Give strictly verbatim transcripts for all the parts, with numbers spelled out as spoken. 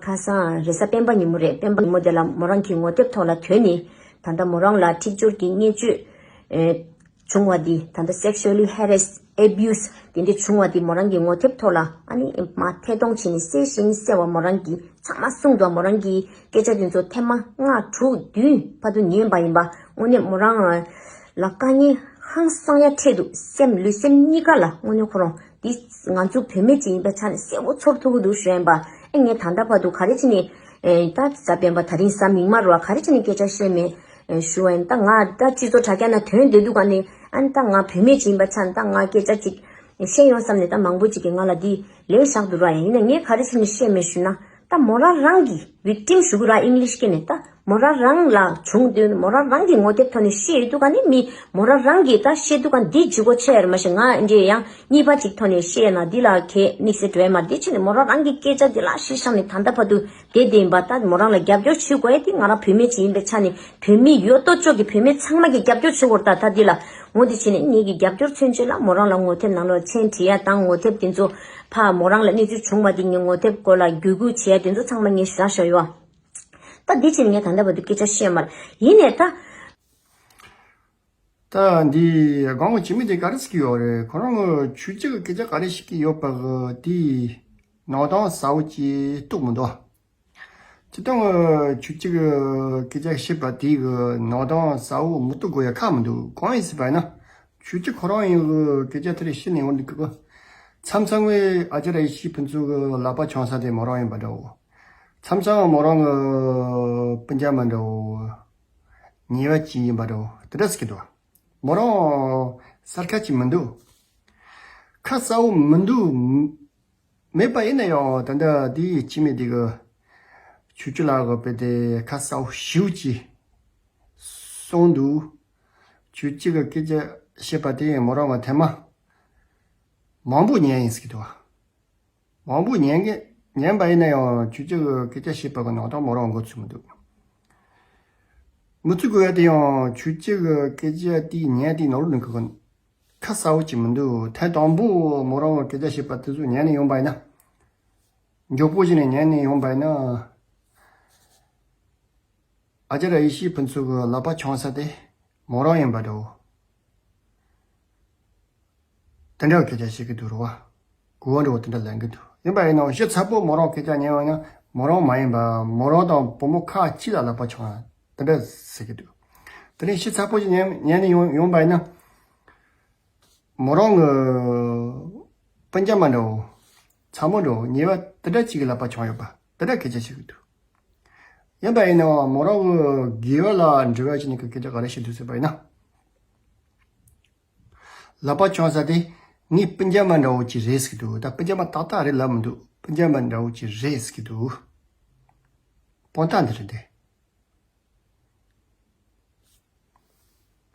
ཁ་སང་རེས་གཟའ་སྤེན་པ་ཉིན་མོ་རེད། སྤེན་པ་ཉིན་མོ་དེ་ལ་མོ་རང་གི་ངོ་དེབ་ཐོག་ལ་ཐོན་ནས། ད་ལྟ་མོ་རང་ལ་འཁྲིག་སྦྱོར་གྱི་བརྙས་བཅོས་ཨེ་བྱུང་བ་འདི། ད་ལྟ་sexually harass, abuse དེ་འདྲ་བྱུང་བ་འདི་མོ་རང་གི་ངོ་དེབ་ཐོག་ལ་ཨ་ནི་མར་ཐད་གཏོང་བྱས་ནས་གསལ་ཞིང་གསལ་བ་མོ་རང་གིས་ཚང་མ་གསུངས་འདུག་མོ་རང་གི་སྐད་ཆ་དེ་ཚོ་ཐེངས་མ་ལྔ་དྲུག་བདུན་བར་དུ་ཉན་པ་ཡིན་པ། དངོས་གནས་མོ་རང་ལ་དཀའ་ངལ་ཧང་སང་ཡ་འཕྲད་འདུག་སེམས་ལུས་སེམས་གཉིས་ཀ་ལ། དངོས་གནས་ཁོ་རང་འདི་ང་ཚོ་བུད་མེད་ཅིག་ཡིན་པའི་ཆ་ནས་གསལ་པོ་ཚོར་ཐུབ་ཀྱི་འདུག་ཞུ་ཡིན་པ། ཨེ་ངས་ད་ལྟ་བར་དུ་ག་རེ་བྱས་ནས་ཨེ་ད་གཟའ་སྤེན་པ་ད་རིང་གཟའ་མིག་དམར་བ་ག་རེ་བྱས་ནས་སྐད་ཆ་བཤད་མེད་ཨེ་ཞུ་བ་ཡིན། ད་ང་ད་སྤྱི་ཚོགས་དྲ་རྒྱ་ནང་ཐོན་བསྡད་འདུག་ག་ནས་ཨ་ནི་ད་ང་བུད་མེད་ཅིག་ཡིན་པའི་ཆ་ནས་ད་ང་སྐད་ཆ་ཅིག་བཤད་ཡོང་བསམ་ནས་ད་མང་པོ་ཅིག་གིས་ང་ལ་འདི་ལན་བཞག་འདུག་ར། ཡིན་ན་ངས་ག་རེ་བྱས་ནས་བཤད་མེད་ཞུ་ན། ད་མོ་རང་རང་གི་victim ཞུ་གི་ར། ཨིང་ལིཤ་སྐད་ནས་ད་མོ་རང་རང་ལ་བྱུང་དུས་མོ་རང་རང་གི་ངོ་དེབ་ཐོག་ནས་བཤད་ཡོད་འདུག་ག་ནི་མི་མོ་རང་རང་གིས་ད་བཤད་འདུག་ག་འདི་ལྗིད་ཁོག་ཆེ་ཡར་མ་ཤེས། ང་འདྲེ་ཡང་གཉིས་པ་ཅིག་ཐོག་ནས་བཤད་ན་འདི་ལ་གལ་དམིགས་བསལ་འགྲོ་ཡ་མ་རེད། འདི་ཕྱིན་ནས་མོ་རང་རང་གི་སྐད་ཆ་འདི་ལ་གཞི་བཞག་ནས་ད་ལྟ་བར་དུ་བསྡད་བསྡད་ཡིན་པ། ད་མོ་རང་ལ་རྒྱབ་སྐྱོར་བྱེད་དགོས་ཡ་འདི་ང་རང་བུད་མེད་ཅིག་ཡིན་པའི་ཆ་ནས་བུད་མེད་ཡོད་དོ་ཅོག་གི་བུད་མེད་ཚང་མ་གིས་རྒྱབ་སྐྱོར་བྱེད་དགོས་རེད། ད་ད་འདི་ལ་འོ་འདི་བྱས་ནས་ངེད་ཀྱི་རྒྱབ་སྐྱོར་མཚོན་ཆེད་ལ་མོ་རང་ལ་ངོ་དེབ་ནང་ལོགས་མཚན་བྲིས་ཡ་དང་ངོ་དེབ་དེ་ཚོ་ཕ་མོ་རང་ལ་གནས་ཚུལ་བྱུང་བ་དེ་ངས་ངོ་དེབ་སྐོར་ལ་བརྒྱུད་སྐུལ་བྱེད་ཡ་དེ་ཚོ་ཚང་མ་ངས་བཞག་བཞག་ཡོད། ད་འདི་ཕྱིན་ངས་ད་ལྟ་བར་དུ་སྐད་ཆ་བཤད་མ་རེད། ཡིན་ནས་ད། ད་འདི་སྒང་གི་བྱེད་མི་དེ་ག་རེ་ཟེར་གྱི་ཡོད་རེད། ཁོ་རང་གི་ཆོས་སྤྱི་གི་སྐད་ཆ་ག་རེ་བཤད་ཀྱི་ཡོད་པ་གི་དེ་ནང་དོན་གསལ་བོ་ཅིག་རྟོགས་མི་འདུག་སྤྱིར་བཏང་གི་ཆོས་སྤྱི་གི་སྐད་ཆ་བཤད་པ་དེ་གི་ནང་དོན་གསལ་བོ་མི་རྟོགས་དགོས་ཡ་ཁག་མི་འདུག་གང་ཡིན་ཟེར་བ་ཡིན་ན། ཆོས་སྤྱི་ཁོ་རང་ཡིན་གི་སྐད་ཆ་དེ་རིགས་བཤད་ནས་འོང་འདུག་གི། མཚམས་མཚམས་གི་ཨ་ཅར་ཡེ་ཤེས་ཕུན་ཚོགས་གི་ལག་པ་འཆང་ས་དེ་མོ་རང་ཡིན་པ་འདྲ་བོ། མཚམས་མཚམས་མོ་རང་གི་སྤུན་ཀྱག་མ་འདྲ་བོ། ཉེ་བ་ཅིག་ཡིན་པ་འདྲ་བོ་དེ་འདྲ་ཟེར་གྱི་འདུག་མོ་རང་གསལ་ཁ་ཅིག་མི་འདུག་ཁ་གསལ་བོ་མི་འདུག་མེད་པ་ཡིན་ན་ཡང་ད་ལྟ་དེའི་ཕྱི་མི་དེ་གི་ཆོས་སྤྱི་ལགས་གི་དཔེ་དེ་ཁ་གསལ་བོ་ཞེ་པོ་ཅིག་གསུངས་འདུག་ཆོས་སྤྱི་གི་སྐད་ཆ་བཤད་པ་དེ་མོ་རང་གི་ཐེངས་མ་མང་པོ་ཉན་ཡིན་ཟེར་གྱི་འདུག་མང་པོ་ཉན་གི་ཉན་པ་ཡིན་ན་ཡང་ཆོས་སྤྱི་གི་སྐད་ཆ་བཤད་པ་གི་ནང་དོན་མོ་རང་མགོ་ཚོས་མི་འདུག་མི་ཚོས་གོ་ཡ་དེ་ཡང་ཆོས་སྤྱི་གི་སྐད་ཆ་དེ་ཉན་དེ་ནོར་ལུག་གི་ཁ་གསལ་བོ་ཅིག་མི་འདུག་ཐེངས་དང་པོ་མོ་རང་གི་སྐད་ཆ་བཤད་པ་དེ་ཚོ་ཉན་ནས་ཡོང་པ་ཡིན་ན། མགྱོགས་པོ་ཞིག་ནས་ཉན་ནས་ཡོང་པ་ཡིན་ན། ཨ་ཅར་ཡེ་ཤེས་ཕུན་ཚོགས་ཀྱི་ལག་པ་འཆང་ས་དེ་མོ་རང་ཡིན་པ་འདྲ་བོ། དེ་འདྲ་སྐད་ཆ་བཤད་ཀྱི་འདུག་རེད་བ། གོ་བ་འདྲ་བོ་དེ་འདྲ་ལེན་གྱི་འདུག་ཡིན་པ་ཡིན་ནའང་ཞིབ་ཚགས་པོ་མོ་རང་སྐད་ཆ་ཉན་བ་ཡིན་ན་མོ་རང་མ་ཡིན་པ་མོ་རང་དང་བུ་མོ་ཁག་ཅིག་ལ་ལག་པ་འཆང་ཡ་དེ་འདྲ་ཟེར་གྱི་འདུག་དེ་ནས་ཞིབ་ཚགས་པོ་ཞིག་ཉན་ཉན་ནས་ཡོང་ཡོང་པ་ཡིན་ན། མོ་རང་གི་སྤུན་ཀྱག་མ་འདྲ་བོ། ཚ་མོ་འདྲ་བོ་ཉེ་བ་དེ་འདྲ་གཅིག་གི་ལག་པ་འཆང་ཡོད་པ་དེ་འདྲ་སྐད་ཆ་བཤད་ཀྱི་འདུག་ཡིན་པ་ཡིན་ནའང་མོ་རང་གི་དགེ་བ་ལ་འབྲེལ་བ་བྱས་ནས་སྐད་ཆ་ག་རེ་བཤད་འདུག་ཟེར་བ་ཡིན་ན། ལག་པ་འཆང་ས་དེ་ངའི་སྤུན་ཀྱག་མ་འདྲ་བོ་ཅིག་རེད་ཟེར་གྱི་འདུག་ད་སྤུན་ཀྱག་མ་ཏག་ཏག་རེད་ལབ་མི་འདུག་སྤུན་ཀྱག་མ་འདྲ་བོ་ཅིག་རེད་ཟེར་གྱི་འདུག་དཔང་རྟགས་འདི་རེད་དེ།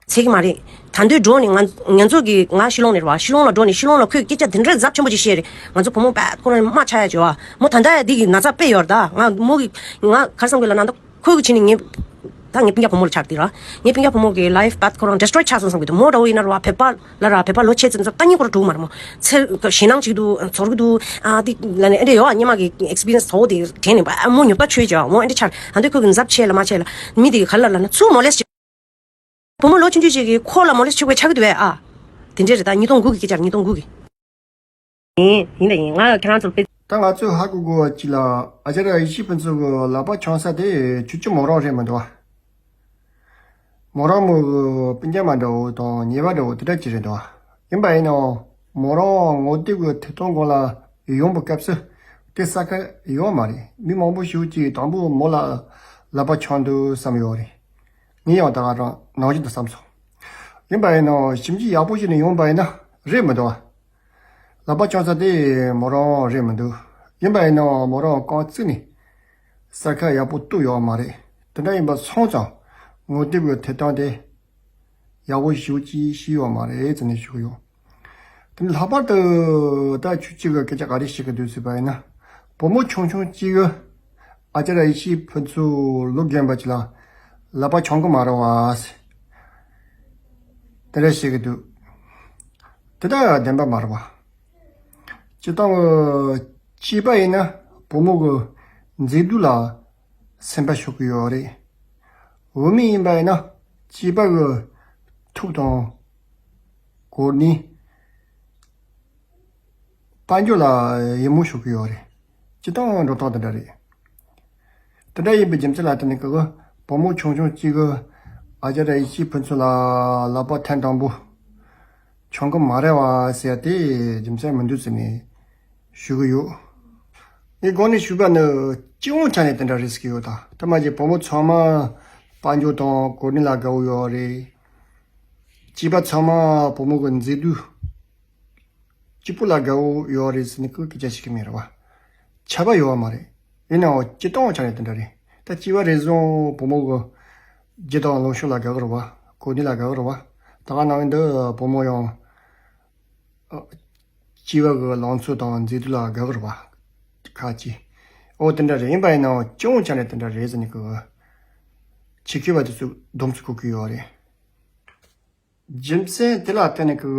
ཚད་ཀྱི་མ་རེད། ད་འདོད་འགྲོ་ནས་ང་ང་ཚོ་གི་ང་ཤི་ལོང་ནས་རེད་བ། ཤི་ལོང་ལ་འགྲོ་ནས་ཤི་ལོང་ལ་ཁོས་སྐད་ཆ་དེ་འདྲའི་ཚབས་ཆེན་པོ་ཅིག་བཤད་རེད། ང་ཚོ་བུ་མོ་པད་ཁོ་རང་དམག་ཆགས་ཡ་བྱེད་བ། མོ་ད་ལྟ་ཡ་འདི་གི་ན་ཚ་དཔེ་ཡོད་རེད་ད། ང་མོ་གི་ང་གར་སང་གི་ལ་ན་ད་ཁོས་གི་ཕྱིན་ནས་ངས་ད་ངའི་སྤུན་ཀྱག་བུ་མོ་ལ་ཆགས་དེ་ར། ངའི་སྤུན་ཀྱག་བུ་མོ་གི་ལའིཕ་པད་ཁོ་རང་ཌི་སི་ཊོའི་ཆགས་སོང་བསམ་གི་འདུག་མོ་འདྲ་བོ་ཡིན་ན་རེད་བ། བོད་པ་ལ་ར་བོད་པ་ལོ་ཆེ་ཙམ་ཙམ་ལྟ་ཉིན་ཁོ་ར་འགྲོ་མ་རེད་མོ། ཚེ་ཞེད་སྣང་ཅིག་འདུག་ཚོར་གི་འདུག་ཨ་དེ་ལ་ནི་ཨེ་འདྲ་ཡོད་ཨ། སྙེ་མ་གི་ཨེག་སི་པི་རི་ཡན་སི་ཚ་བོ་དེ་དྲན་ནས་པ་ཨ་མོ་ཉོབ་ཏ་ཆོས་ཅེས་མོ་ཨེ་འདྲ་ཆགས། ཨ་འདི་ཁོས་གི་འཛབ་ཆེ་ལ་མ་ཆེ་ལ་མི་དེ་ག་ལ་ལ་ན་ཚུར་མོ་ལེས་ཅེས། བུ་མོ་ལོ་ཆུང་ཆུང་ཞིག་གིས་ཁོ་ལ་མོ་ལེས་བྱེད་དགོས་ཆགས་ཀྱི་འདུག་བས་ཨ། དེ་འདྲས་རེད་ད། ཉིས་སྟོང་དགུ་གི་སྐད་ཆ་རེད། ཉིས་སྟོང་དགུ་གི། ཡིན་ཡིན་ད་ཡིན། ང་ཁྱེད་རང་ཚོར་དཔེ། ད་ང་ཚོས་ཧ་གོ་དགོས་པ་གཅིག་ལ་ཨ་ཅར་ཡེ་ཤེས་ཕུན་ཚོགས་ཀྱི་ལག་པ་འཆང་ས་དེ་ཆུ་ཆུ་མོ་རང་རེད་མི་འདུག་བ། མོ་རང་མོ་གི་སྤུན་ཀྱག་མ་འདྲ་བོ་དང་ཉེ་བ་འདྲ་བོ་དེ་འདྲ་ཅིག་རེད་འདུག་བ། ཡིན་པ་ཡིན་ནའང་མོ་རང་ངོ་དེབ་ཀྱི་ཐད་གཏོང་སྒང་ལ་ཡོང་པའི་སྐབས་སུ་དེ་གསལ་ཁ་ཡོད་མ་རེད། མི་མང་པོ་ཞིག་གིས་དང་པོ་མོ་ལ་ལག་པ་འཆང་འདུག་བསམ་ཡོད་རེད། ངས་ཡང་ད་ག་རང་ནང་བཞིན་དུ་བསམ་སོང་། ཡིན་པ་ཡིན་ནའང་ཞིབ་འཇུག་ཡག་པོ་བྱས་ནས་ཡོང་པ་ཡིན་ན་རེད་མི་འདུག་བ། ལག་པ་འཆང་ས་དེ་མོ་རང་རེད་མི་འདུག་ཡིན་པ་ཡིན་ནའང་མོ་རང་རྐང་བཙུགས་ནས་གསལ་ཁ་ཡག་པོ་བཏུབ་ཡོད་མ་རེད། དེ་འདྲ་ཡིན་པ་སོང་ཙང་ངོ་དེབ་ཀྱི་ཐད་གཏོང་དེ་ཡག་པོ་ཞེ་པོ་ཅིག་ཤེས་ཡོད་མ་རེད་ཟེར་ནས་ཞུ་གི་ཡོད། དེ་ནས་ལྷག་པར་དུ་ད་ཆུ་གཅིག་གི་སྐད་ཆ་ག་རེ་བཤད་ཀྱི་འདུག་ཟེར་བ་ཡིན་ན། བུ་མོ་ཆུང་ཆུང་གཅིག་གིས་ཨ་ཅར་ཡེ་ཤེས་ཕུན་ཚོགས་ལོ་རྒན་པ་ཅིག་ལ་ལག་པ་འཆང་གི་མ་རེད་བ་ཟེར། དེ་འདྲ་བཤད་ཀྱི་འདུག་དེ་ད་བདེན་པ་མ་རེད་བ། སྤྱིར་བཏང་གི་བྱས་པ་ཡིན་ན་བུ་མོ་གི་ མཛེས་སྡུག་ལ་སེམས་པ་ཤོར་གི་ཡོད་རེད། བུད་མེད་ཡིན་པ་ཡིན་ན་སྐྱེས་པ་གི་ཐུགས་དང་གོ་གནས་དཔལ་འབྱོར་ལ་ཡིད་མོ་ཤོར་གི་ཡོད་རེད། སྤྱིར་བཏང་འགྲོ་སྟངས་དེ་འདྲ་རེད། དེ་འདྲ་ཡིན་པའི་རྒྱུ་མཚན་ལ་བརྟེན་ནས་ཀི་གི་བུ་མོ་ཆུང་ཆུང་གཅིག་གི་ཨ་ཅག་ར་ཡེ་ཤེས་ཕུན་ཚོགས་ལ་ལག་པ་ཐེངས་དང་པོ་འཆང་གི་མ་རེད་བ་ཟེར་ཏེ་རྒྱུ་མཚན་མི་འདུག་ཟེར་ནས་ཞུ་གི་ཡོད། ངས་གོང་ནས་ཞུས་པ་ནི་སྤྱི་ཡོངས་ཆ་ནས་དེ་འདྲ་རེད་ཟེར་གི་ཡོད། ད་དེ་མ་གཞི་བུ་མོ་ཚང་མ་དཔལ་འབྱོར་དང་གོ་གནས་ལ་དགའ་བོ་ཡོད་རེད། སྐྱེས་པ་ཚང་མ་བུ་མོ་གི་མཛེས་སྡུག་སྐྱིད་པོ་ལ་དགའ་བོ་ཡོད་རེད་ཟེར་ནས་ཁོས་སྐད་ཆ་བཤད་ཀྱི་མེད་རེད་བ། ཁྱབ་པ་ཡོད་བ་མ་རེད། ཡིན་ནའང་སྤྱིར་བཏང་ཆ་ནས་དེ་འདྲ་རེད། ད་སྐྱེས་པ་རེ་ཟུང་བུ་མོ་གི་རྒྱུ་དང་ལངས་ཕྱོགས་ལ་དགའ་གི་རེད་བ། གོ་གནས་ལ་དགའ་གི་རེད་བ། ད་ག་ནང་བཞིན་དུ་བུ་མོ་ཡང་ཨ་སྐྱེས་པ་གི་ལང་ཚོ་དང་མཛེས་སྡུག་ལ་དགའ་གི་རེད་བ། ཁ་ཅིག་ཨོ་དེ་འདྲ་རེད། ཡིན་པ་ཡིན་ནའང་སྤྱི་ཡོངས་ཆ་ནས་དེ་འདྲ་རེད་ཟེར་ནས་ཁོས་ཆེད་མཁས་པ་དེ་ཚོས་སྡོམ་ཚིག་གོ་གི་ཡོད་རེད། རྒྱུ་མཚན་དེ་ལ་བརྟེན་ནས་ཀི་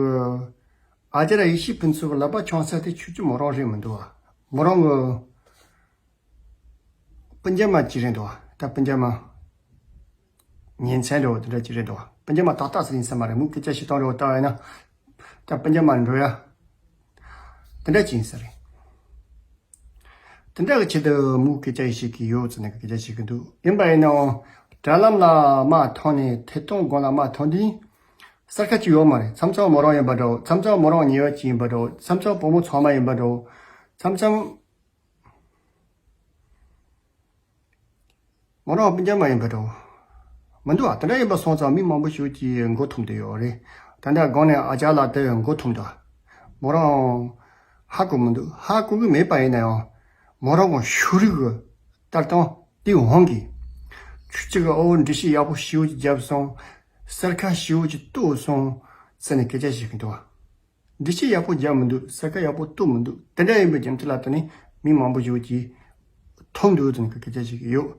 ཨ་ཅག་ར་ཡེ་ཤེས་ཕུན་ཚོགས་ལག་པ་འཆང་ས་དེ་ཆོས་རྒྱལ་མོ་རང་རེད་མི་འདུག་བ། མོ་རང་གི་སྤུན་ཀྱག་མ་གཅིག་རེད་འདུག་བ། ད་སྤུན་ཀྱག་མ་ཉིན་མཚན་འདྲ་བོ་དེ་འདྲ་གཅིག་རེད་འདུག་བ། སྤུན་ཀྱག་མ་ཏག་ཏག་ཟེར་ཡིན་ས་མ་རེད། མོས་སྐད་ཆ་བཤད་སྟངས་འདྲ་བོ་ལྟ་བ་ཡིན་ན་ད་སྤུན་ཀྱག་མ་འགྲོ་ཡ་དེ་འདྲ་གཅིག་ཡིན་ས་རེད། དེ་འདྲ་གི་ཆེད་དུ་མོས་སྐད་ཆ་ཞིག་བཤད་ཀྱི་ཡོད་ཟེར་ནས་སྐད་ཆ་བཤད་ཀྱི་འདུག་ཡིན་པ་ཡིན་ནའང་དྲ་ལམ་ལ་མར་ཐོན་ནས་ཐད་གཏོང་སྒང་ལ་མར་ཐོན་དུས་གསར་ཁ་ཅིག་ཡོད་མ་རེད། མཚམས་མཚམས་མོ་རང་ཡིན་པ་འདྲ་བོ། མཚམས་མཚམས་མོ་རང་ཉེ་བ་ཅིག་ཡིན་པ་འདྲ་བོ། མཚམས་མཚམས་བུ་མོ་ཚང་མ་ཡིན་པ་འདྲ་བོ། མཚམས་མཚམས་མོ་རང་སྤུན་ཀྱག་མ་ཡིན་པ་འདྲ་བོ་མི་འདུག་ཨ། དེ་འདྲ་ཡིན་པ་སོང་ཙང་མི་མང་པོ་ཞིག་གིས་མགོ་འཐོམས་བསྡད་ཡོད་རེད། ད་ལྟ་སྒང་ནས་ཨ་ཅག་ལགས་དེ་མགོ་འཐོམས་འདུག་མོ་རང་ཧ་གོ་མི་འདུག་ཧ་གོ་གི་མེད་པ་ཡིན་ན་ཡང་མོ་རང་གི་ཤུགས་རིག་གི་ལྟ་སྟངས་དེའི་དབང་གིས་ཁྱོད་ཅག་གིས་ཨོ་འགྲེལ་བཤད་ཡག་པོ་ཞེ་པོ་ཅིག་བརྒྱབ་སོང་། གསལ་ཁ་ཞེ་པོ་ཅིག་གཏོད་སོང་ཟེར་ནས་སྐད་ཆ་བཤད་གི་འདུག་འགྲེལ་བཤད་ཡག་པོ་རྒྱག་མི་འདུག་གསལ་ཁ་ཡག་པོ་གཏོད་མི་འདུག་དེ་འདྲ་ཡིན་པའི་རྒྱུ་མཚན་ལ་བརྟེན་ནས་མི་མང་པོ་ཞིག་གིས་འཐོམས་འདུག་ཟེར་ནས་སྐད་ཆ་བཤད་གི་ཡོད།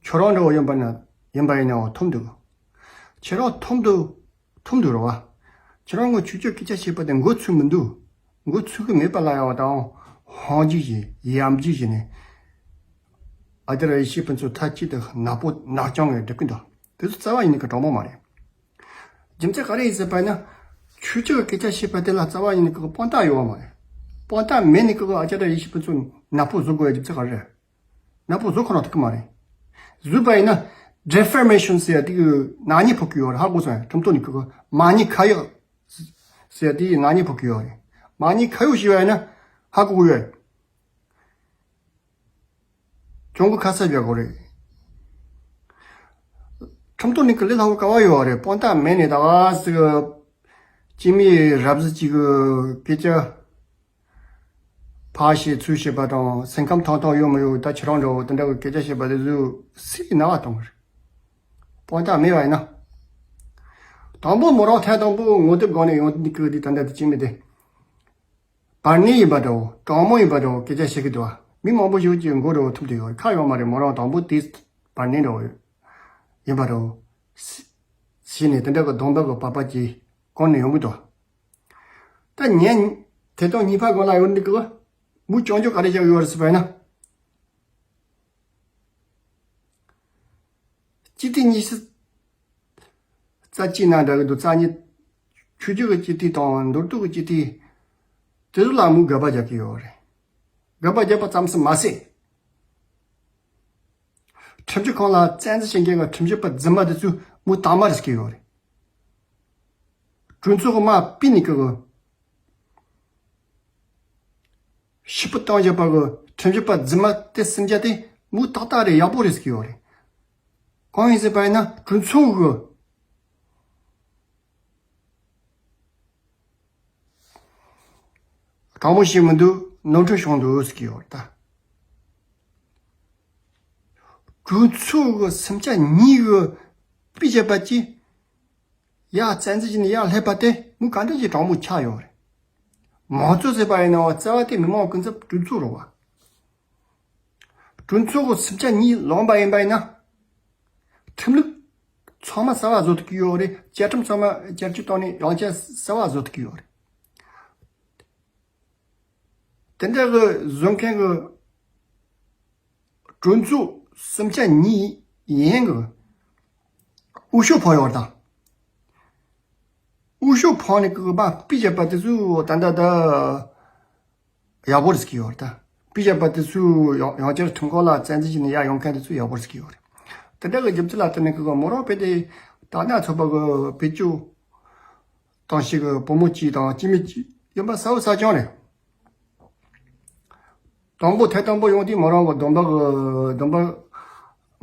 ཁྱོད་རང་འདྲ་བོ་ཡིན་པ་ན་ཡིན་པ་ཡིན་ནའང་འཐོམས་འདུག་ཁྱེད་རང་འཐོམས་འདུག་འཐོམས་འདུག་རེད་བ། ཁྱེད་རང་གིས་ཆོས་རྒྱལ་སྐད་ཆ་བཤད་པ་དེ་མགོ་ཚོས་མི་འདུག་མགོ་ཚོས་གི་མེད་པ་ལ་ཡང་དང་ཧང་ཅིག་བྱས་ཡམ་ཅིག་བྱས་ནས་ཨ་ཅག་ར་ཡེ་ཤེས་ཕུན་ཚོགས་མཐའ་གཅིག་ཏུ་ནག་པོ་ནག་རྐྱང་ངེ་སྒྲུབ་ཀྱི་འདུག་དེ་ཚོ་རྩ་བ་ཉིད་ནས་གི་དྲང་པོ་མ་རེད། རྒྱུ་མཚན་ག་རེ་ཡིན་ཟེར་བ་ཡིན་ན། ཆོས་རྒྱལ་གྱི་སྐད་ཆ་བཤད་པ་དེ་ལ་རྩ་བ་ཉིད་ནས་གི་དཔང་རྟགས་ཡོད་བ་མ་རེད། དཔང་རྟགས་མེད་ནས་གི་ཨ་ཅག་ར་ཡེ་ཤེས་ཕུན་ཚོགས་ནག་པོ་བཟོ་དགོས་ཡ་རྒྱུ་མཚན་ག་རེ་རེད། ནག་པོ་བཟོ་ཁོ་རང་ཐུབ་ཀྱི་མ་རེད། བཟོས་པ་ཡིན་ན་ཌི་ཕོར་མེ་ཤོན་ཟེར་ཡ་དེ་གི་ནག་ཉེས་ཕོག་གི་ཡོད་རེད། ཧ་གོ་སོང་ཡ། ཁྲིམས་ཐོག་ནས་གི་མ་ཉེས་ཁ་གཡོག་ཟེར་ཡ་དེ་ནག་ཉེས་ཕོག་གི་ཡོད་རེད། མ་ཉེས་ཁ་གཡོག་ཞེས་པ་ཡིན་ན་ཧ་གོ་གི་ཡོད་རེད། གྱོང་གུན་ཁ་གསབ་རྒྱག་དགོས་རེད། ཁྲིམས་ཐོག་ནས་གི་ལས་སླ་བོ་ག་བ་ཡོད་རེད། དཔང་རྟགས་མེད་ནས་ད་ག་ཟིག་སྐྱེས་མའི་རབས་གཟུགས་ཅིག་གི་སྐད་ཆ་ཕར་བཤད་ཚུར་བཤད་པ་དང་སེམས་ཁམས་ཐང་ཐང་ཡོད་མི་ཡོད། ད་ཁྱེད་རང་འདྲ་བོ་དེ་འདྲ་གི་སྐད་ཆ་བཤད་པ་དེ་ཚོས་སུའི་ན་བ་གཏོང་གི་རེད། དཔང་རྟགས་མེད་པ་ཡིན་ན། དང་པོ་མོ་རང་ཐེངས་དང་པོ་ངོ་དེབ་སྒང་ནས་ཡོང་དུས་གི་དེ་ད་ལྟ་དེ་སྐྱེས་མ་དེ། བར་གནས་ཡིན་པ་འདྲ་བོ། གྲོགས་མོ་ཡིན་པ་འདྲ་བོ་སྐད་ཆ་བཤད་གི་འདུག་བ། མི་མང་པོ་ཞིག་གིས་མགོ་འདྲ་བོ་འཐོམས་བསྡད་ཡོད་རེད། ཁ་ཡོད་མ་རེད། མོ་རང་དང་པོ་དེ་བར་གནས་འདྲ་བོ་ཡིན་པ་འདྲ་བོ་ཟེར་ནས་དེ་འདྲ་གི་གདོང་པ་གི་པགས་པ་ཅིག་གོན་ནས་ཡོང་གི་འདུག་ད་ངས་དེ་དང་གཉིས་ཕར་གོང་ལ་ཡོང་དུས་གི་མོས་རྐྱང་རྐྱང་ག་རེ་བཞག་ཡོད་རེད་ཟེར་བ་ཡིན་ན། སྤྱི་འཐུས་གཉིས་སུ་རྩ་གཅིག་ན་འདྲ་གི་འདུག་རྩ་གཉིས། ཆོས་བརྒྱུད་ཀྱི་སྤྱི་འཐུས་དང་མདོ་སྟོད་ཀྱི་སྤྱི་འཐུས་དེ་ཚོ་ལ་མོས་དགག་པ་རྒྱག་གི་ཡོད་རེད། དགག་པ་རྒྱག་པ་ཙམ་ཟིག་མ་ཟད། ཁྲིམས་ཞིབ་ཁང་ལ་བཙན་འཛུལ་བྱེད་མཁན་གྱི་ཁྲིམས་ཞིབ་པ་རྫུན་མ་དེ་ཚོས་མོ་དག་མ་རེད་ཟེར་གྱི་ཡོད་རེད། གྲོས་ཚོགས་ཀྱི་དམག་སྤུས་ནས་ཀྱི་ཕྱིར་ཕུད་བཏང་བཞག་པ་གི་ཁྲིམས་ཞིབ་པ་རྫུན་མ་དེ་སུམ་བརྒྱ་དེ་མོ་ཏག་ཏག་རེད། ཡག་པོ་རེད་ཟེར་གྱི་ཡོད་རེད། གང་ཡིན་ཟེར་བ་ཡིན་ན་གྲོས་ཚོགས་ཀྱི་དྲང་མོ་ཞིག་མི་འདུག་ནོར་འཁྲུལ་བྱུང་འདུག་ཟེར་གྱི་ཡོད་རེད་ད། གྲོས་ཚོགས་ཀྱི་སུམ་ཆ་གཉིས་ཀྱིས་ཕུད་བཞག་པ་ཅིག་ཡར་བཙན་འཛུལ་བྱས་ནས་ཡར་སླེབས་པ་དེ་མོ་ག་འདྲ་ཅིག་དྲང་མོ་ཆགས་ཡོད་རེད། མང་གཙོ་ཟེར་བ་ཡིན་ནའང་རྩ་བ་དེ་མི་མང་ཀུན་ཚབ་གྲོས་ཚོགས་རེད་བ། གྲོས་ཚོགས་ཀྱི་སུམ་ཆ་གཉིས་ལངས་པ་ཡིན་པ་ཡིན་ན། ཁྲིམས་ལུགས་ཚང་མ་གསར་བ་བཟོ་ཐུབ་ཀྱི་ཡོད་རེད། བཅའ་ཁྲིམས་ཚང་མ་བསྐྱར་བཅོས་བཏང་ནས་ཡང་བསྐྱར་གསར་བ་བཟོ་ཐུབ་ཀྱི་ཡོད་རེད། དེ་འདྲ་གི་བཟོ་མཁན་གྱི་ གྲོས་ཚོགས་སུམ་ཆ་གཉིས་ཡན་གྱི་འོས་ཤོག་འཕངས་ཡོད་རེད་ད། འོས་ཤོག་འཕངས་ནས་ཀྱི་མར་ཕུད་བཞག་པ་དེ་ཚོ་ད་ལྟ་ད་ཡག་པོ་རེད་ཟེར་གྱི་ཡོད་རེད་ད། ཕུད་བཞག་པ་དེ་ཚོ་ཡང་ཡང་བསྐྱར་ཁྲིམས་ཁང་ལ་བཙན་འཛུལ་བྱས་ནས་ཡར་ཡོང་མཁན་དེ་ཚོ་ཡག་པོ་རེད་ཟེར་གྱི་ཡོད་རེད། དེ་འདྲ་གི་རྒྱུ་མཚན་ལ་བརྟེན་ནས་ཀྱི་མོ་རང་བོད་དེ་དར་ནག་ཚོགས་པ་གི་བེད་སྤྱོད་བཏང་བྱེད་ཀྱི་བུ་མོ་གཅིག་དང་སྐྱེ་དམན་གཅིག་ཡིན་པ་གསལ་པོ་གསལ་རྐྱང་རེད། དང་པོ་ཐད་དང་པོ་ཡོང་དུས་མོ་རང་གི་སྡོམ་པ་གི་སྡོམ་པ་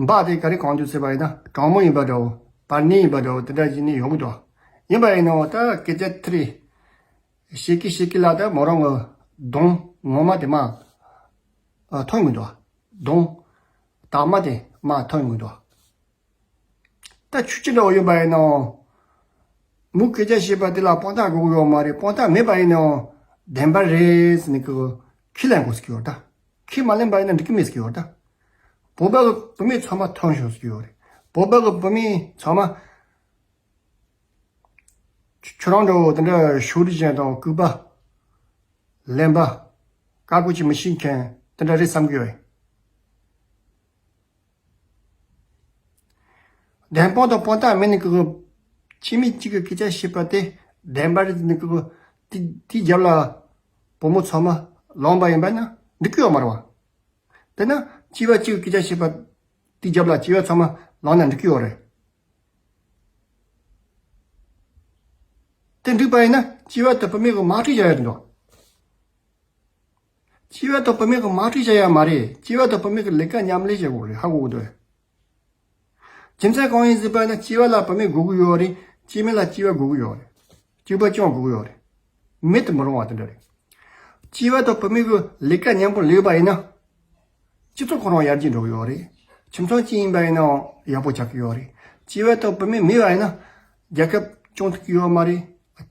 འབའ་དེ་ག་རེ་གང་འདུག་ཟེར་བ་ཡིན་ན། དྲང་མོ་ཡིན་པ་འདྲ་བོ། བར་གནས་ཡིན་པ་འདྲ་བོ། དེ་འདྲ་བྱས་ནས་ཡོང་གི་འདུག་ཡིན་པ་ཡིན་ནའང་ད་སྐད་ཆ་དེ་རེད། བཤད་ཀི་བཤད་ཀི་ལ་ད་མོ་རང་གི་གདོང་ངོ་མ་དེ་མར་ཐོན་གི་འདུག་གདོང་དག་མ་དེ་མར་ཐོན་གི་འདུག་ད་ཆོས་ཅི་འདྲ་བོ་ཡོད་པ་ཡིན་ནའང་། མོས་སྐད་ཆ་བཤད་པ་དེ་ལ་དཔང་རྟགས་དགོས་ཀྱི་ཡོད་མ་རེད། དཔང་རྟགས་མེད་པ་ཡིན་ནའང་བདེན་པ་རེད་ཟེར་ནས་ཁོས་ཁས་ལེན་དགོས་ཟེར་གྱི་ཡོད་ད། ཁས་མ་ལེན་པ་ཡིན་ན་འགྲིག་གི་མེད་ཟེར་གྱི་ཡོད་ད། བོད་པ་གི་བུད་མེད་ཚང་མ་ཐོན་ཤོག་ཟེར་གྱི་ཡོད་རེད། བོད་པ་གི་བུད་མེད་ཚང་མ་ཁྱོད་རང་འདྲ་བོ་དེ་འདྲ་ཕྱོགས་རིས་ཅན་དང་ལྐུགས་པ། གླེན་པ། ཀ་ཀོ་ཅིག་མི་ཤེས་མཁན་དེ་འདྲ་རེད་བསམ་གྱི་ཡོད། བདེན་དཔང་དང་དཔང་རྟགས་མེད་ནི་གི་སྐྱེ་དམན་གཅིག་གི་སྐད་ཆ་བཤད་པ་དེ་བདེན་པ་རེད་ནི་གི། དེ་དེའི་རྒྱབ་ལ་བུ་མོ་ཚང་མ་ལངས་པ་ཡིན་པ་ན་འགྲིག་གི་ཡོད་མ་རེད་བ། དེ་ན་སྐྱེས་པ་གཅིག་གི་སྐད་ཆ་བཤད་པ་དེའི་རྒྱབ་ལ་སྐྱེས་པ་ཚང་མ་ལངས་ན་འགྲིག་གི་ཡོད་རེད། དེ་འགྲིག་པ་ཡིན་ན་སྐྱེས་པ་དང་བུད་མེད་ཀྱི་དམག་འཁྲུག་བྱ་ཡ་རེད་འདུག་སྐྱེས་པ་དང་བུད་མེད་ཀྱི་དམག་འཁྲུག་བྱ་ཡ་མ་རེད། སྐྱེས་པ་དང་བུད་མེད་ཀྱི་ལས་ཀ་མཉམ་ལས་བྱེད་དགོས་རེད། ཧ་གོ་གི་འདུག་རྒྱུ་མཚན་གང་ཡིན་ཟེར་བ་ན་སྐྱེས་པ་ལ་བུད་མེད་དགོས་ཀྱི་ཡོད་རེད། སྐྱེས་དམན་ལ་སྐྱེས་པ་དགོས་ཀྱི་ཡོད་རེད། སྐྱེས་པ་སྐྱོང་དགོས་ཀྱི་ཡོད་རེད། མེད་དུ་མི་རུང་བ་དེ་འདྲ་རེད། སྐྱེས་པ་དང་བུད་མེད་ཀྱི་ལས་ཀ་མཉམ་པོ་ལས་པ་ཡིན་ན། སྤྱི་ཚོགས་ཁོ་རང་ཡར་རྒྱས་འགྲོ་གི་ཡོད་རེད། ཁྱིམ་ཚང་གཅིག་ཡིན་པ་ཡིན་ནའང་ཡག་པོ་ཆགས་ཀྱི་ཡོད་རེད། སྐྱེས་པ་དང་བུད་མེད་མེད་པ་ཡིན་ན། རྒྱལ་ཁབ་སྐྱོང་ཐུབ་ཀྱི་ཡོད་མ་རེད།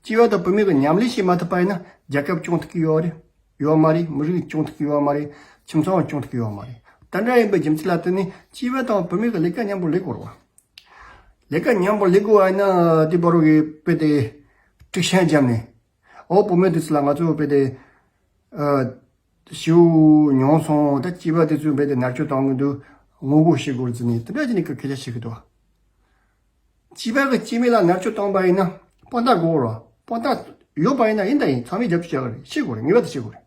སྐྱེས་པ་དང་བུད་མེད་ཀྱི་མཉམ་ལས་བྱེད་མ་ཐུབ་པ་ཡིན་ན་རྒྱལ་ཁབ་སྐྱོང་ཐུབ་ཀྱི་ཡོད་རེད། ཡོད་མ་རེད། མི་རིགས་སྐྱོང་ཐུབ་ཀྱི་ཡོད་མ་རེད། ཁྱིམ་ཚང་སྐྱོང་ཐུབ་ཀྱི་ཡོད་མ་རེད། དེ་འདྲ་ཡིན་པའི་རྒྱུ་མཚན་ལ་བརྟེན་ནས་སྐྱེས་པ་དང་བུད་མེད་ཀྱི་ལས་ཀ་མཉམ་པོ་ལས་དགོས་རེད་བ། ལས་ཀ་མཉམ་པོ་ལས་དགོས་པ་ཡིན་ན་དེ་བར་གྱི་དཔེ་དེ་དཀྲུག་ཤིང་བརྒྱབ་ནས། འོ་བུད་མེད་དེ་ཚོ་ལ་ང་ཚོ་དཔེ་དེ། ཨ། ཞེ་པོ་མྱོང་སོང་། ད་སྐྱེས་པ་དེ་ཚོས་རྦད་དེ་མནར་གཅོད་བཏང་གི་འདུག་ངོ་རྒོལ་བྱེད་དགོས་རེད་ཟེར་ནས་དེ་འདྲ་བྱས་ནས་སྐད་ཆ་བཤད་ཀྱི་འདུག་སྐྱེས་པ་གི་སྐྱེས་དམན་ལ་མནར་གཅོད་བཏང་པ་ཡིན་ན་དཔང་རྟགས་དགོས་རེད་བ། དཔང་རྟགས་ཡོད་པ་ཡིན་ན་ཡིན་ད་ཡིན་ཚང་མས་རྒྱབ་སྐྱོར་བྱེད་དགོས་རེད། བྱེད་དགོས་རེད། ངེས་པར་དུ་བྱེད་དགོས་རེད།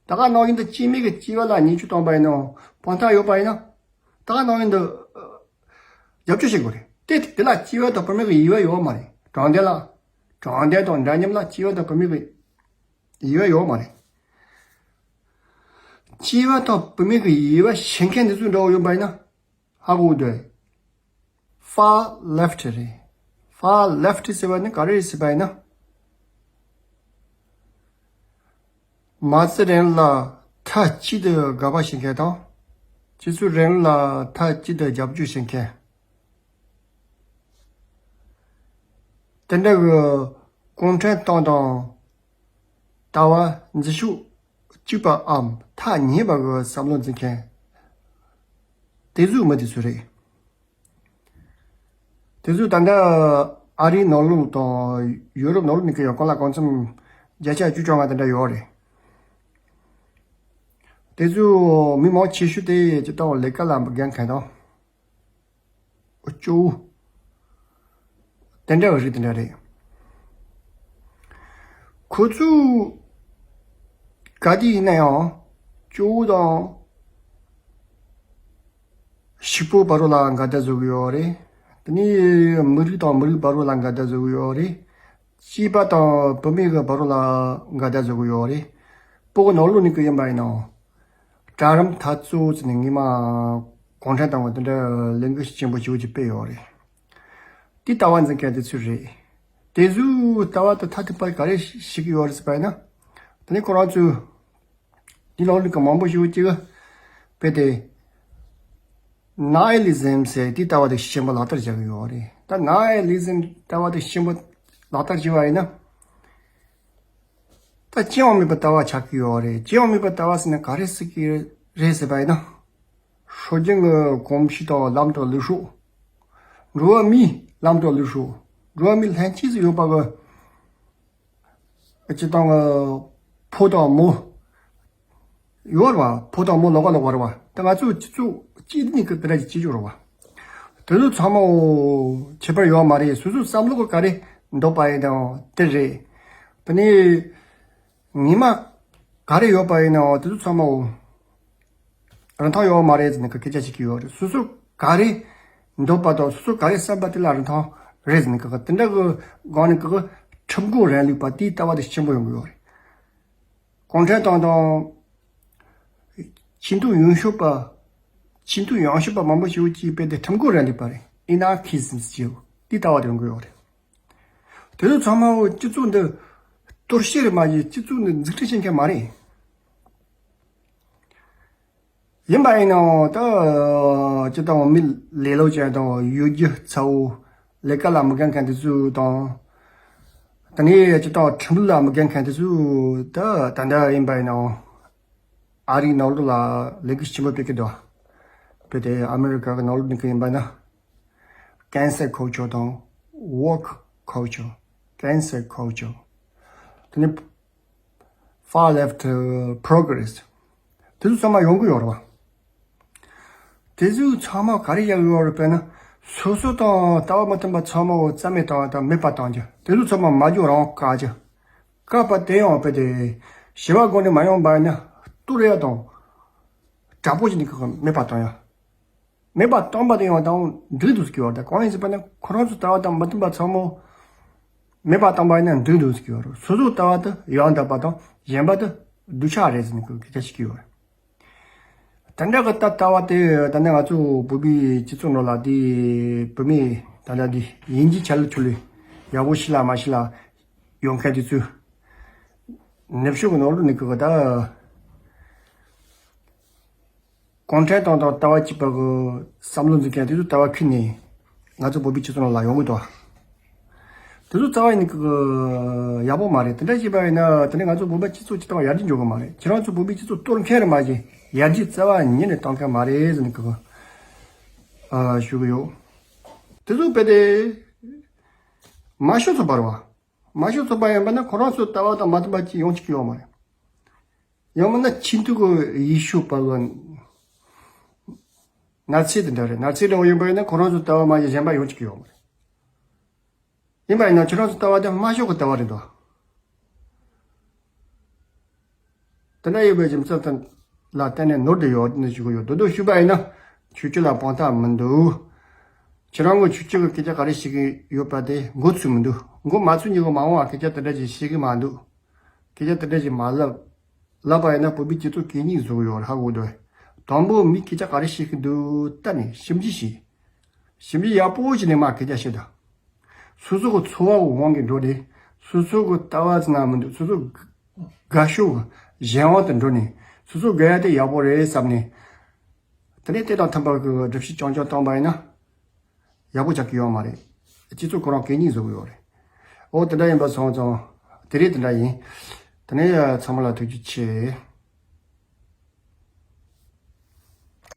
ད་ག་ནང་བཞིན་དུ་སྐྱེས་དམན་གི་སྐྱེས་པ་ལ་བརྙས་བཅོས་བཏང་པ་ཡིན་ནའང་དཔང་རྟགས་ཡོད་པ་ཡིན་ན། ད་ག་ནང་བཞིན་དུ་རྒྱབ་སྐྱོར་བྱེད་དགོས་རེད། དེ་དེ་ལ་སྐྱེས་པ་དང་བུད་མེད་ཀྱི་འོས་པ་ཡོད་མ་རེད། དྲང་བདེན་ལ། དྲང་བདེན་དང་འདྲ་མཉམ་ལ་སྐྱེས་པ་དང་བུད་མེད་ཀྱི་འོས་པ་ཡོད་མ་རེད། སྐྱེས་པ་དང་བུད་མེད་ཀྱི་འོས་པ་བྱེད་མཁན་འདི་ཚོ་འདྲ་བོ་ཡིན་པ་ཡིན་ན་ཧ་གོ་འདོད། Far left རེད། Far left ཟེར་བ་ནི་ག་རེ་རེད་ཟེར་བ་ཡིན་ན། མ་རྩའི་རིང་ལུགས་ལ་མཐའ་གཅིག་ཏུ་དགག་པ་བྱེད་མཁན་དང་། སྤྱི་ཚོགས་རིང་ལུགས་ལ་མཐའ་གཅིག་ཏུ་རྒྱབ་སྐྱོར་བྱེད་མཁན། དེ་འདྲ་གི་གུང་ཁྲན་ཏང་དང་ལྟ་བ་འཛིན་ཕྱོགས་གཅིག་པའམ་ཐག་ཉེ་བ་གི་བསམ་བློ་འཛིན་མཁན་དེ་ཚོའི་མི་དེ་ཚོ་རེད། དེ་ཚོ་ད་ལྟ་ཨ་རིའི་ནང་ལོགས་དང་ཡུ་རོབ་ནང་ལོགས་ནས་ཀྱི་ཡང་གང་ལ་གང་འཚམ་བརྒྱ་ཆ་བཅུ་བཅོ་ལྔ་དེ་འདྲ་ཡོད་རེད། དེ་ཚོ་མི་མང་ཆེ་ཤོས་དེ་སྤྱིར་བཏང་ལས་ཀ་ལ་འགན་འཁུར་མཁན་དང་། སྐྱོ་བོ། དེ་འདྲ་བའི་རིགས་དེ་འདྲ་རེད། ཁོ་ཚོས་ག་དུས་ཡིན་ན་ཡང་སྐྱོ་བོ་དང་ཕྱུག་པོ་བར་ལ་འགལ་ཟླ་བཟོ་གི་ཡོད་རེད། དེ་ནས་མི་རིགས་དང་མི་རིགས་བར་ལ་འགལ་ཟླ་བཟོ་གི་ཡོད་རེད། སྐྱེས་པ་དང་བུད་མེད་ཀྱི་བར་ལ་འགལ་ཟླ་བཟོ་གི་ཡོད་རེད། བོད་ཀྱི་ནང་ལོགས་ནས་ཀྱི་ཡིན་པ་ཡིན་ནའང་། གྲལ་རིམ་ཐ་ཚོ་ཟེར་ནས་སྔོན་མ་གུང་ཁྲན་ཏང་གི་དེ་འདྲ་ལས་འགུལ་ཆེན་པོ་ཞེ་པོ་ཅིག་སྤེལ་ཡོད་རེད། དེ་ལྟ་བ་འཛིན་མཁན་དེ་ཚོ་རེད། དེ་ཚོའི་ལྟ་བ་དེ་ཐ་དད་པ་ག་རེ་བྱེད་ཀྱི་ཡོད་རེད་ཟེར་བ་ཡིན་ན། དེ་ནི་ཁོ་རང་ཚོས་འདི་ལོགས་ལུགས་ཀྱི་མང་པོ་ཞིག་ཅིག་དཔེ་དེ། ནཱི་ཧི་ལི་ཛིམ་ཟེར་དེའི་ལྟ་བ་དེ་ཤུགས་ཆེན་པོ་ལག་བསྟར་བྱ་གི་ཡོད་རེད། ད་ནཱི་ཧི་ལི་ཛིམ་ལྟ་བ་དེ་ཤུགས་ཆེན་པོ་ལག་བསྟར་བྱས་པ་ཡིན་ན། ད་སྐྱེ་བ་མེད་པའི་ལྟ་བ་ཆགས་ཀྱི་ཡོད་རེད། སྐྱེ་བ་མེད་པའི་ལྟ་བ་ཟེར་ན་ག་རེ་ཟེར་གྱི་རེད་ཟེར་བ་ཡིན་ན། སྲོལ་རྒྱུན་གྱི་གོམས་གཤིས་དང་ལམ་གྲོགས་ལུགས་སྲོལ། འགྲོ་བ་མིའི་ལམ་གྲོགས་ལུགས་སྲོལ། འགྲོ་བ་མི་ལྷན་སྐྱེས་སུ་ཡོད་པ་གི། སྤྱིར་བཏང་གི་ཕོ་དང་མོ། ཡོད་རེད་བ། ཕོ་དང་མོ་ལོགས་ཀ་ལོགས་པ་རེད་བ། ད་ང་ཚོའི་སྤྱི་ཚོགས་ ཅི་ནི་གི་དེ་འདྲ་ཅིག་བྱེད་ཆོག་རེད་བ། དེ་ཚོ་ཚང་མ་འོ་ཁྱད་པར་ཡོད་མ་རེད། སོ་སོའི་བསམ་བློ་གི་ག་རེ་འདོད་པ་ཡིན་ནའང་དེ་རེད། དེ་ནས་ཉི་མ་ག་རེ་ཡོད་པ་ཡིན་ནའང་དེ་ཚོ་ཚང་མ་འོ་རིན་ཐང་ཡོད་མ་རེད་ཟེར་ནས་གི་སྐད་ཆ་བཤད་ཀྱི་ཡོད་རེད། སོ་སོ་ག་རེ་འདོད་པ་དང་སོ་སོ་ག་རེ་བསམ་པ་དེ་ལ་རིན་ཐང་རེད་ཟེར་ནས་གི་དེ་འདྲ་གི་སྒང་ནས་གི་ཁྲིམས་འགལ་རིང་ལུགས་པ་དེའི་ལྟ་བ་དེ་ཆེན་པོ་ཡོང་གི་ཡོད་རེད། གུང་ཁྲན་ཏང་དང་ཆེས་མཐོའི་ཡོན་ཤོག་པ། ཆེས་མཐོའི་ཡོན་ཤོག་པ་མང་པོ་ཞིག་གིས་དཔེ་དེ་ཁྲིམས་འགལ་རིང་ལུགས་པ་རེད། ཨེ་ན་ཁི་ཟིམ་ཟེར་གྱི་ཡོད། དེའི་ལྟ་བ་དེ་ཡོང་གི་ཡོད་རེད། དེ་ཚོ་ཚང་མ་འོ་སྤྱི་ཚོགས་འདི་གཏོར་བཤིག་རེད་མ་གཞི་སྤྱི་ཚོགས་འདི་འཛུགས་སྐྲུན་བྱེད་མཁན་མ་རེད། ཡིན་པ་ཡིན་ནའང་ད་སྤྱི་བཏང་མི་ལེ་ལོ་ཅན་དང་གཡོ་སྒྱུ་ཚ་བོ་ལས་ཀ་ལ་མི་དགའ་མཁན་དེ་ཚོ་དང་། དེ་ནས་སྤྱི་བཏང་ཁྲིམས་ལུགས་ལ་མི་དགའ་མཁན་དེ་ཚོ་ད་ད་ལྟ་ཡིན་པ་ཡིན་ནའང་ཨ་རིའི་ནང་ལོགས་ལ་ལས་འགུལ་ཆེན་པོ་སྤེལ་གི་འདུག་བོད་དེ་ཨ་མེ་རི་ཀ་གི་ནང་ལོགས་ནས་གི་ཡིན་པ་ན། Cancel culture དང་woke culture, cancel culture དེ་ནས་far left progress དེ་ཚོ་ཚང་མ་ཡོང་གི་ཡོད་རེད་བ། དེ་ཚོ་ཚང་མ་ག་རེ་ཡག་ཡོད་རེད་དཔེར་ན། སོ་སོ་དང་ལྟ་བ་མི་མཐུན་པ་ཚང་མ་འོ་རྩ་མེད་བཏང་བ་དང་མེད་པ་བཏང་རྒྱུ། དེ་ཚོ་ཚང་མ་མ་འཇོག་རང་བཀག་རྒྱུ། བཀག་པ་དེ་ཡང་དཔེ་དེ་ཞི་བ་སྒོ་ནས་མ་ཡོང་བ་ཡིན་ན་གཏོར་ཡ་དང་དྲག་པོ་ཞིག་ནས་གི་མེད་པ་བཏང་ཡ། མེད་པ་བཏང་པ་དེ་ཡང་དང་འགྲིག་འདུག་ཟེར་གྱི་ཡོད་རེད། གང་ཡིན་ཟེར་བ་ན་ཁོ་རང་ཚོ་ལྟ་བ་དང་མི་མཐུན་པ་ཚང་མ་མེད་པ་བཏང་པ་ཡིན་ན་འགྲིག་འདུག་ཟེར་གྱི་ཡོད་རེད། སོ་སོའི་ལྟ་བ་དེ་ཡང་དག་པ་དང་གཞན་པ་དེ་སྡུག་ཅག་རེད་ཟེར་ནས་སྐད་ཆ་བཤད་ཀྱི་ཡོད་རེད། དེ་འདྲ་གི་ལྟ་ལྟ་བ་དེ་ད་ནི་ང་ཚོ་བོད་པའི་སྤྱི་ཚོགས་ནང་ལ་དེ་བུད་མེད་ད་ལྟ་འདི་དབྱིན་ཇིའི་ཆ་ལ་ཆུ་ལུད་ཡག་པོ་ཤི་ལ་མ་ཤི་ལ་ཡོང་མཁན་དེ་ཚོས་ནུབ་ཕྱོགས་ཀྱི་ནང་ལོགས་ནས་གི་ད། གུང་ཁྲན་ཏང་དང་ལྟ་བ་གཅིག་པ་གི་བསམ་བློ་འཛིན་མཁན་དེ་ཚོ་ལྟ་བ་ཁུར་ནས་ང་ཚོ་བོད་པའི་སྤྱི་ཚོགས་ནང་ལ་ཡོང་གི་འདུག་དེ་ཚོ་རྩ་བ་ཡིན་གི་ཡག་པོ་མ་རེད། དེ་འདྲ་བྱས་པ་ཡིན་ན་དེ་ནས་ང་ཚོ་བོད་པ་སྤྱི་ཚོགས་སྤྱི་བཏང་ཡར་རྒྱས་འགྲོ་གི་མ་རེད། ཁྱེད་རང་ཚོ་བོད་པའི་སྤྱི་ཚོགས་གཏོར་མཁན་རེད་མ་གཞི་ཡར་རྒྱས་རྩ་བ་ཉིད་ནས་གཏོང་མཁན་མ་རེད་ཟེར་ནས་གི་ཞུ་གི་ཡོད། དེ་ཚོ་དཔེ་དེ་མ་ཤོད་ཚོད་པ་རེད་བ། མ་ཤོད་ཚོད་པ་ཡིན་པ་ན་ཁོ་རང་ཚོ་ལྟ་བ་དང་མ་མཐུན་པ་ཅིག་ཡོང་ཅིག་ཡོད་མ་རེད། ཡང་མིན་ན་ཆེས་མཐོའི་གི་ཡེ་ཤུ་པ་ལ་ན་ཚེ་དེ་འདྲ་རེད། ན་ཚེ་འདྲ་བོ་ཡིན་པ་ཡིན་ན་ཁོ་རང་ཚོ་ལྟ་བ་མ་ཡིན་གཞན་པ་ཡོང་ཅིག་ཡོད་མ་རེད། ཡིན་པ་ཡིན་ན་ཁྱོད་རང་ཚོ་ལྟ་བ་དེ་དམར་ཤོག་གི་ལྟ་བ་རེད་དོ། དེ་འདྲ་ཡོད་པའི་རྒྱུ་མཚན་དེ་ལ་བརྟེན་ནས་ནོར་དེ་ཡོད་ནས་ཞུ་གི་ཡོད། དོ་དོ་ཞུས་པ་ཡིན་ན་ཆོས་སྤྱོད་ལ་དཔང་རྟགས་མི་འདུག་ཁྱེད་རང་གི་ཆོས་སྤྱོད་ཀྱི་སྐད་ཆ་ག་རེ་བཤད་ཀྱི་ཡོད་པ་དེ་མགོ་ཚོས་མི་འདུག་མགོ་མ་ཚོས་ཉིན་གི་མ་འོངས་པ་སྐད་ཆ་དེ་འདྲ་ཞིག་བཤད་ཀྱི་མ་འདུག་སྐད་ཆ་དེ་འདྲ་ཞིག་མ་ལབ། ལབ་པ་ཡིན་ན་བོད་པའི་སྤྱི་ཚོགས་གད་སྙིགས་བཟོ་གི་ཡོད་རེད། ཧ་གོ་འདུག་དང་པོ་མི་སྐད་ཆ་ག་རེ་བཤད་ཀྱི་འདུག་བལྟས་ནས་ཞིབ་འཇུག་བྱས། ཞིབ་འཇུག་ཡག་པོ་བྱས་ནས་མར་སྐད་ཆ་བཤད་དང་། སོ་སོ་གི་འཚོ་བ་འོང་གི་འགྲོ་དེ། སོ་སོ་གི་ལྟ་བ་ཟེར་ན་མི་འདུག་སོ་སོ་དགའ་ཤོས་གཞན་དབང་དུ་འགྲོ་ནས་སོ་སོ་དགའ་ཡ་དེ་ཡག་པོ་རེད་བསམ་ནས། དེ་ནས་དེ་དང་མཐུན་པར་གྱི་སྒྲུབ་བྱེད་རྐྱང་རྐྱང་བཏང་པ་ཡིན་ན། ཡག་པོ་ཆགས་ཀྱི་ཡོད་མ་རེད། སྤྱི་ཚོགས་ཁོ་རང་གད་སྙིགས་བཟོ་གི་ཡོད་རེད། འོ་དེ་འདྲ་ཡིན་པ་སོང་ཙང་། དེ་རིང་དེ་འདྲ་ཡིན། དེ་ནས་ཚང་མ་ལ་ཐུགས་རྗེ་ཆེ།